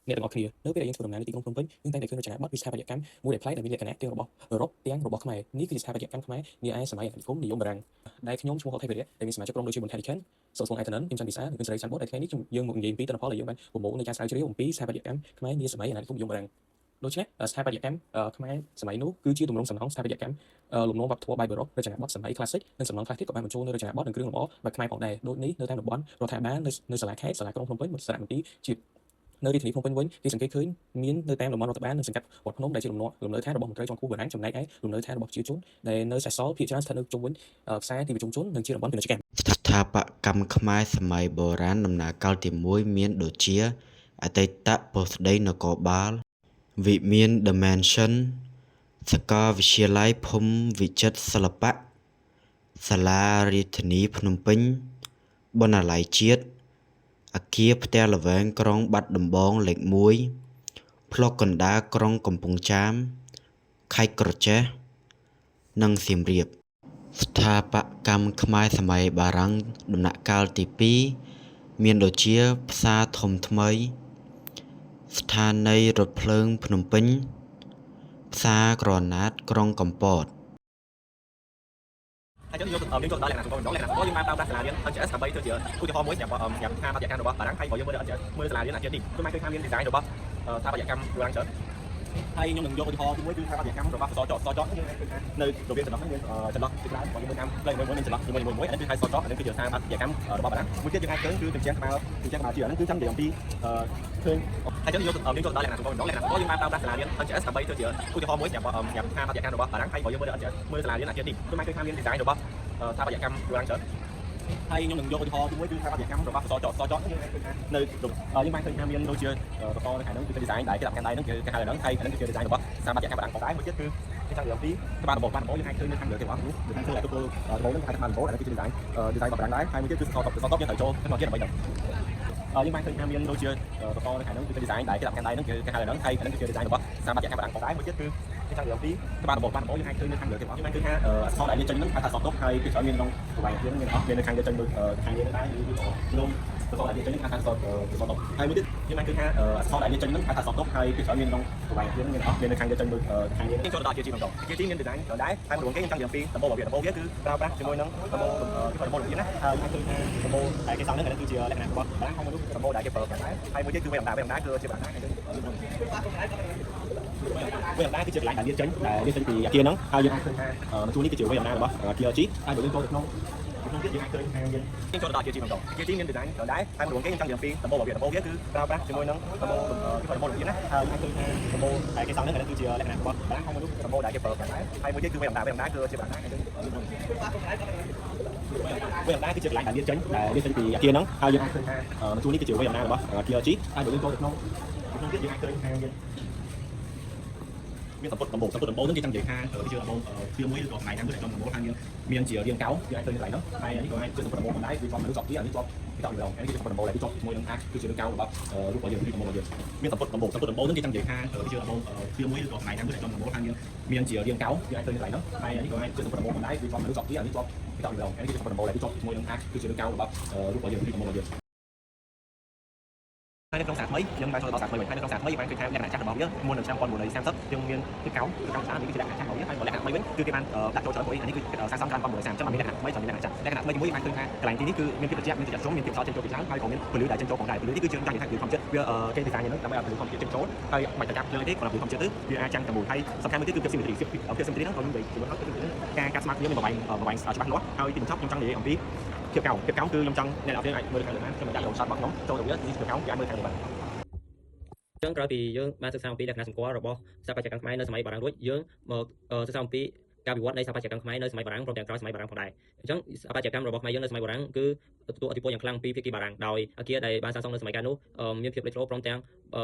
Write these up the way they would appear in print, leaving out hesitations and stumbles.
អ្នកទាំងអស់គ្នានៅពេលដែលយើងធ្វើដំណើរនៅទីក្រុងភ្នំពេញយើងតែងតែឃើញរចនាបថឬស្ថាបត្យកម្មមួយដែលប្លែកដែលមានលក្ខណៈទាំងរបស់អឺរ៉ុបទាំងរបស់ខ្មែរនេះគឺជាស្ថាបត្យកម្មខ្មែរនាឯសម័យអាណានិគមនិយមបារាំងដែលខ្ញុំឈ្មោះហុកថេភិរៈដែលមានសមាជិកក្រុមដូចជាប៊ុនថេឌីខេនសូស្វងអេតនិនអ៊ីមច័ន្ទវិសានិងគឹមសេរីច័ន្ទបុតដែលថ្ងៃនេះខ្ញុំយើងមកនិយាយអំពីទិន្នផលដែលយើងបានប្រមូលនៃការស្រាវជ្រាវអំពីស្ថាបត្យកម្មខ្មែរនាសម័យអាណានិគមនិយមបារាំងដូច្នេះស្ថាបត្យកម្មខ្មែរសម័យនោះគឺជាទម្រង់សំណង់ស្ថាបត្យកម្មលំនាំវប្បធម៌បែបអឺរ៉ុបរចនាបថសម័យក្លាសិកនិងសំណង់ខ្លះទៀតក៏បានបញ្ចូលនូវរចនាបថនិងគ្រឿងលម្អបែបខ្មែរផងដែរដូចនេះនៅតាមតំបន់រដ្ឋាភិបាលនៅសាលាខេត្តសាលាក្រុងភ្នំពេញសារមន្ទីរជាតិនៅរាជធានីភ្នំពេញវិញគេសង្កេតឃើញមាននៅតាមតំបន់រដ្ឋបាលនិងសង្កាត់វត្តភ្នំដែលជាលំនៅឋានរបស់មន្ត្រីជាន់ខ្ពស់បារាំងចំណែកឯលំនៅឋានរបស់ប្រជាជនដែលនៅសេសសល់ភាគច្រើនស្ថិតនៅជុំវិញផ្សារទីប្រជុំជននិងជាតំបន់ពាណិជ្ជកម្ម ស្ថាបត្យកម្មខ្មែរសម័យបុរាណដំណាក់កាលទី១មានដូចជា អតីតប៉ុស្តិ៍ដីនគរបាល វិមានឌឹមែនសិន សាកលវិទ្យាល័យភូមិវិចិត្រសិល្បៈ សាលារាជធានីភ្នំពេញ បណ្ណាល័យជាតិ អគារផ្ទះល្វែងក្រុងបាត់ដំបងលេខ១ ផ្លូវកណ្ដាលក្រុងកំពង់ចាម ខេត្តក្រចេះ និងសៀមរាប ស្ថាបត្យកម្មខ្មែរសម័យបារាំងដំណាក់កាលទី២មានដូចជាផ្សារធំថ្មី ស្ថានីយ៍រថភ្លើងភ្នំពេញ ផ្សារក្រណាតក្រុងកំពត ហើយចឹងយកយើងចូលដល់លក្ខណៈសង្គមម្ដងលក្ខណៈសង្គមយើងបានប្រើប្រាស់សាលារៀន NGS ដើម្បីធ្វើជាឧទាហរណ៍មួយសម្រាប់ស្ថាបត្យកម្មរបស់បារាំងហើយបើយើងមើល NGS មើលសាលារៀនអាគារនេះគឺមកឃើញថាមាន design របស់ស្ថាបត្យកម្មបារាំងច្រើនហើយខ្ញុំនឹងយកឧទាហរណ៍ទីមួយគឺស្ថាបត្យកម្មរបស់សសចសចយើងអាចឃើញថានៅរវាងចន្លោះហ្នឹងមានចន្លោះជាច្រើនបើយើងមើលតាមផ្លូវមួយមួយមានចន្លោះមួយមួយមួយអានេះគឺហៅសចអានេះគឺជាស្ថាបត្យកម្មរបស់បារាំងមួយទៀតយើងអាចឃើញគឺជញ្ជាំងក្បាលជញ្ជាំងក្បាលជាអានេះគឺចង់និយាយអំពីឃើញហើយចឹងយកយើងចូលដល់លក្ខណៈសង្គមម្ដងលក្ខណៈសង្គមយើងបានប្រើប្រាស់សាលារៀន NGS ដើម្បីធ្វើជាឧទាហរណ៍មួយសម្រាប់ស្ថាបត្យកម្មរបស់បារាំងហើយបើយើងមើល NGS មើលសាលារៀនអាគារនេះគឺមកឃើញថាមាន design របស់ស្ថាបត្យកម្មបារាំងច្រើនហើយខ្ញុំនឹងយកឧទាហរណ៍ទីមួយគឺស្ថាបត្យកម្មរបស់សសចសចយើងអាចឃើញថានៅយើងបានឃើញថាមានដូចជាសសនៅខាងហ្នឹងគឺ design ដែលគេដាក់កាន់ដៃហ្នឹងគេហៅហ្នឹងហើយអាហ្នឹងគឺជា design របស់ស្ថាបត្យកម្មបារាំងផងដែរមួយទៀតគឺគេចង់និយាយអំពីក្បាលដំបូងក្បាលដំបូងយើងអាចឃើញនៅខាងលើគេបងនោះយើងឃើញតែទទួលដំបូងហ្នឹងគេហៅក្បាលដំបូងអាហ្នឹងគឺជា design របស់បារាំងដែរហើយមួយទៀតគឺសសតសសតយើងត្រូវចូលក្នុងទៀតដើម្បីដឹងយើងបានឃើញថាមានដូចជាសសនៅខាងហ្នឹងគឺ design ដែលគេដាក់កាន់ដៃហ្នឹងគេហៅហ្នឹងហើយអាហ្នឹងគឺជា design របស់ស្ថាបត្យកម្មបារាំងផងដែរមួយទៀតគឺគេចង់និយាយអំពីក្បាលដំបូងក្បាលដំបូងយើងអាចឃើញនៅខាងលើគេបងយើងបានឃើញថាអក្សរដែលវាចេញហ្នឹងហៅថាសតតុហើយពីច្រើនមានក្នុងប្រវែងយើងមានអស់មាននៅខាងលើចេញដូចខាងយើងដែរឬក៏ក្នុងសសរដែលវាចេញហ្នឹងហៅថាសសតុហើយមួយទៀតយើងបានឃើញថាអក្សរដែលវាចេញហ្នឹងហៅថាសតុហើយពីច្រើនមានក្នុងប្រវែងយើងមានអស់មាននៅខាងលើចេញដូចខាងយើងចូលដល់ជាជីម្ដងជាជីមាន design ច្រើនដែរហើយមួយគេខ្ញុំចង់និយាយអំពីដំបូលរបស់វាដំបូលវាគឺប្រើប្រាស់ជាមួយនឹងដំបូលគឺដំបូលលម្អៀងណាហើយយើងឃើញថាដំបូលដែលគេសង់ហ្នឹងគឺជាលក្ខណៈរបស់បារាំងហើយមួយនោះគឺដំបូលដែលគេប្រើប្រាស់ដែរហើយមួយទៀតគឺវេអណ្ដាវេអណ្ដាគឺជាបារាំងដែរវេអណ្ដាគឺជាកន្លែងដែលលាចេញដែលលាចេញពីអាគារហ្នឹងហើយយើងអាចឃើញថាជួរនេះគឺជាវេអណ្ដារបស់អាគារ G ហើយបើយើងចូលទៅក្នុងក្នុងទៀតយើងអាចឃើញថាយើងយើងចូលដល់អាគារ G ម្ដងអាគារ G មាន design ច្រើនដែរហើយមួយគេខ្ញុំចង់និយាយអំពីដំបូលរបស់វាដំបូលវាគឺប្រើប្រាស់ជាមួយនឹងដំបូលគឺដំបូលលម្អៀងណាហើយយើងអាចឃើញថាដំបូលដែលគេសង់ហ្នឹងគឺជាលក្ខណៈរបស់បារាំងហើយមួយនោះគឺដំបូលដែលគេប្រើប្រាស់ដែរហើយមួយទៀតគឺវេអណ្ដាវេអណ្ដាគឺជាបារាំងដែរវេអណ្ដាគឺជាកន្លែងដែលលាចេញដែលលាចេញពីអាគារហ្នឹងហើយយើងអាចឃើញថាជួរនេះគឺជាវេអណ្ដារបស់អាគារ G ហើយបើយើងចូលទៅក្នុងក្នុងទៀតយើងអាចឃើញថាមានមានសម្ពុតដំបូលសម្ពុតដំបូលហ្នឹងគេចង់និយាយថាជាដំបូលទ្វារមួយឬក៏កន្លែងណាមួយដែលចំដំបូលថាមានមានជារាងកោងយើងអាចឃើញកន្លែងហ្នឹងហើយនេះក៏អាចជាសម្ពុតដំបូលផងដែរវាជាប់មនុស្សជាប់ទីអានេះជាប់ពីតម្ដងនេះគឺជាសម្ពុតដំបូលដែលវាជាប់ជាមួយនឹងអាចគឺជារាងកោងរបស់រូបរបស់យើងឬដំបូលរបស់យើងមានសម្ពុតដំបូលសម្ពុតដំបូលហ្នឹងគេចង់និយាយថាជាដំបូលទ្វារមួយឬក៏កន្លែងណាមួយដែលចំដំបូលថាមានមានជារាងកោងយើងអាចឃើញកន្លែងហ្នឹងហើយនេះក៏អាចជាសម្ពុតដំបូលផងដែរវាជាប់មនុស្សជាប់ទីអានេះជាប់ពីតម្ដងនេះគឺជាសម្ពុតដំបូលដែលវាជាប់ជាមួយនឹងអាចគឺជារាងកោងរបស់រូបរបស់យើងឬដំបូលរបស់យើង ហើយនៅក្នុងសាថ្មីយើងបានចូលដល់សាថ្មីវិញហើយនៅក្នុងសាថ្មីយើងបានឃើញថាលក្ខណៈចាស់របស់វាមុននឹងឆ្នាំ1930យើងមានភាពកោងគឺកោងច្រើននេះគឺជាលក្ខណៈចាស់របស់វាហើយលក្ខណៈថ្មីវិញគឺគេបានដាក់ចូលច្រើនព្រោះអានេះគឺសាងសង់ក្រោយ1930អញ្ចឹងបានមានលក្ខណៈថ្មីច្រើនមានលក្ខណៈចាស់លក្ខណៈថ្មីជាមួយយើងបានឃើញថាកន្លែងទីនេះគឺមានភាពត្រជាក់មានត្រជាក់ជ្រុំមានភាពខ្យល់ចេញចូលពីច្រើនហើយក៏មានពន្លឺដែលចេញចូលផងដែរពន្លឺនេះគឺយើងចង់និយាយថាពន្លឺធម្មជាតិវាគេ design យ៉ាងហ្នឹងដើម្បីឲ្យពន្លឺធម្មជាតិចេញចូលហើយមិនតែចាប់ភ្លើងទេគ្រាន់តែពន្លឺធម្មជាតិទៅវាអាចចាំងតែមួយហើយសំខាន់មួយទៀតគឺភាព symmetry ភាព symmetry ហ្នឹងក៏ខ្ញុំនិយាយជាមួយហើយគឺការកាត់ស្មារតីមានប្រវែងប្រវែងច្បាស់លាស់ហើយទីបញ្ចប់ខ្ញុំចង់និយាយអំពីភាពកោងភាពកោងគឺខ្ញុំចង់អ្នកនរគ្នាអាចមើលខាងលើបានខ្ញុំដាក់លំ shot របស់ខ្ញុំចូលទៅវានេះភាពកោងគេអាចមើលខាងលើបាន ចឹងក្រោយពីយើងបានសិក្សាអំពីលក្ខណៈសម្គាល់របស់ស្ថាបត្យកម្មខ្មែរនៅសម័យបារាំងរួចយើងមកសិក្សាអំពីការវិវត្តនៃស្ថាបត្យកម្មខ្មែរនៅសម័យបារាំងព្រមទាំងក្រោយសម័យបារាំងផងដែរអញ្ចឹងស្ថាបត្យកម្មរបស់ខ្មែរយើងនៅសម័យបារាំងគឺទទួលឥទ្ធិពលយ៉ាងខ្លាំងពីភាគីបារាំងដោយអគារដែលបានសាងសង់នៅសម័យកាលនោះមានភាពលេចធ្លោព្រមទាំ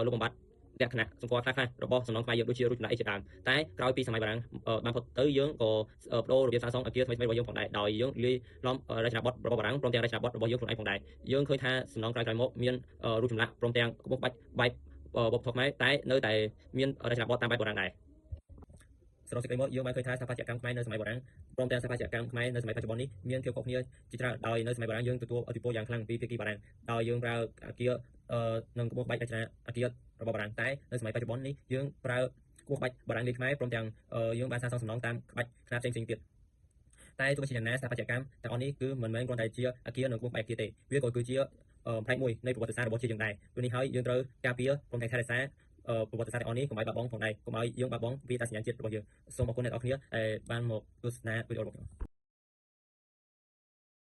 ងលុបបំបាត់លក្ខណៈសម្គាល់ខ្លះៗរបស់សំណង់ខ្មែរយើងដូចជារូបចម្លាក់អីជាដើមតែក្រោយពីសម័យបារាំងបានផុតទៅយើងក៏ប្ដូររបៀបសាងសង់អគារថ្មីៗរបស់យើងផងដែរដោយយើងលាយឡំរចនាបថរបស់បារាំងព្រមទាំងរចនាបថរបស់យើងខ្លួនឯងផងដែរយើងឃើញថាសំណង់ក្រោយៗមកមានរូបចម្លាក់ព្រមទាំងក្បោះក្បាច់បែបវប្បធម៌ខ្មែរតែនៅតែមានរចនាបថតាមបែបបុរាណដែរសរុបសេចក្តីមកយើងបានឃើញថាស្ថាបត្យកម្មខ្មែរនៅសម័យបុរាណព្រមទាំងស្ថាបត្យកម្មខ្មែរនៅសម័យបច្ចុប្បន្ននេះមានភាពខុសគ្នាជាច្រើនដោយនៅសម័យបុរាណយើងទទួលឥទ្ធិពលយ៉ាងខ្លាំងពីភាគីបារាំងដោយយើងប្រើអគារនិងក្បោះក្បាច់រចនាអគារ របស់បារាំងតែនៅសម័យបច្ចុប្បន្ននេះយើងប្រើក្បោះក្បាច់បារាំងលាយខ្មែរព្រមទាំងយើងបានសាងសង់សំណង់តាមក្បាច់ខ្នាតផ្សេងៗទៀតតែទោះបីជាយ៉ាងណាស្ថាបត្យកម្មទាំងអស់នេះគឺមិនមែនគ្រាន់តែជាអគារនិងក្បោះក្បាច់អគារទេវាក៏គឺជាផ្នែកមួយនៃប្រវត្តិសាស្ត្ររបស់ជាតិយើងដែរព្រោះនេះហើយយើងត្រូវការពារព្រមទាំងថែរក្សាប្រវត្តិសាស្ត្រទាំងអស់នេះកុំឲ្យបាត់បង់ផងដែរកុំឲ្យយើងបាត់បង់វាអត្តសញ្ញាណជាតិរបស់យើងសូមអរគុណអ្នកទាំងអស់គ្នាដែលបានមកទស្សនាវីដេអូរបស់ខ្ញុំ។